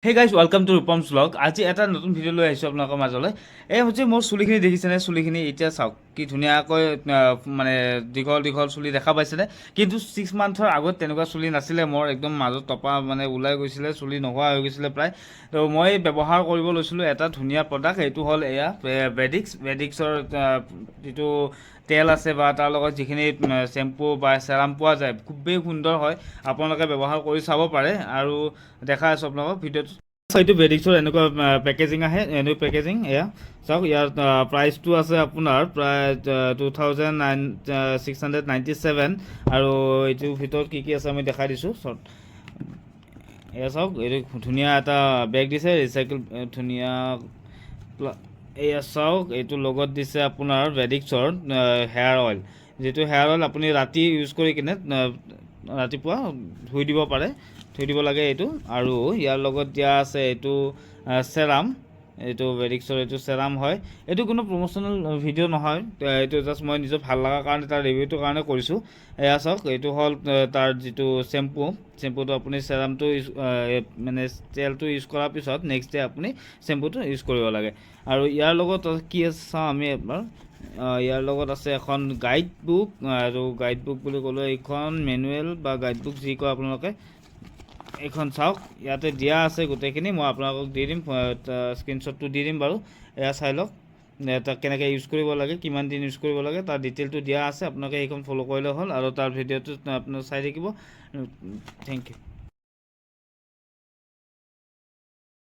Hey guys, welcome to Rupam's vlog. আজি এটা নতুন ভিডিঅ' লৈ আহিছোঁ আপোনালোকৰ মাজলৈ। এই হৈছে মোৰ চুলিখিনি, দেখিছেনে? চুলিখিনি এতিয়া চাওক, কি ধুনীয়াকৈ মানে দীঘল দীঘল চুলি দেখা পাইছেনে? কিন্তু 6 মান্থৰ আগত তেনেকুৱা চুলি নাছিলে মোৰ। একদম মাজত টপা মানে ওলাই গৈছিলে, চুলি নোহোৱা হৈ গৈছিলে প্ৰায়। তো মই ব্যৱহাৰ কৰিব লৈছিলোঁ এটা ধুনীয়া প্ৰডাক্ট। সেইটো হ'ল এয়া বেডিক্স। বেডিক্সৰ যিটো তেল আছে বা তাৰ লগত যিখিনি চেম্পু বা চেৰাম পোৱা যায়, খুবেই সুন্দৰ হয়। আপোনালোকে ব্যৱহাৰ কৰি চাব পাৰে আৰু দেখাই আছোঁ আপোনালোকক ভিডিঅ'টো। এইটো বেডিক্সৰ এনেকুৱা পেকেজিং আহে, এনেকুৱা পেকেজিং। এয়া চাওক, ইয়াৰ প্ৰাইচটো আছে আপোনাৰ প্ৰায় 29,697। আৰু এইটোৰ ভিতৰত কি কি আছে আমি দেখাই দিছোঁ চৰ্ট। এয়া চাওক, এইটো ধুনীয়া এটা বেগ দিছে, ৰিচাইকেল ধুনীয়া। এয়া চাওক, এইটো লগত দিছে আপোনাৰ বেডিক্সৰ হেয়াৰ অইল, যিটো হেয়াৰ অইল আপুনি ৰাতি ইউজ কৰি কিনে ৰাতিপুৱা ধুই দিব পাৰে, ধুই দিব লাগে এইটো। আৰু ইয়াৰ লগত দিয়া আছে এইটো চেৰাম। এইটো বেডিক্সৰ এইটো চেৰাম হয়। এইটো কোনো প্ৰমোচনেল ভিডিঅ' নহয়, এইটো জাষ্ট মই নিজৰ ভাল লগাৰ কাৰণে তাৰ ৰিভিউটোৰ কাৰণে কৰিছোঁ। এয়া চাওক, এইটো হ'ল তাৰ যিটো চেম্পু। চেম্পুটো আপুনি চেৰামটো ইউজ মানে তেলটো ইউজ কৰাৰ পিছত নেক্সট ডে আপুনি চেম্পুটো ইউজ কৰিব লাগে। আৰু ইয়াৰ লগত কি আছে চাওঁ আমি এবাৰ। ইয়াৰ লগত আছে এখন গাইড বুক। আৰু গাইড বুক বুলি ক'লে এইখন মেনুৱেল বা গাইড বুক যি কয় আপোনালোকে। এইখন চাওক, ইয়াতে দিয়া আছে গোটেইখিনি। মই আপোনালোকক দি দিম, স্ক্ৰীনশ্বটটো দি দিম বাৰু। এয়া চাই লওক, তাক কেনেকৈ ইউজ কৰিব লাগে, কিমান দিন ইউজ কৰিব লাগে, তাৰ ডিটেইলটো দিয়া আছে। আপোনালোকে সেইখন ফ'ল' কৰিলে হ'ল আৰু তাৰ ভিডিঅ'টো আপোনালোকে চাই থাকিব। Thank you.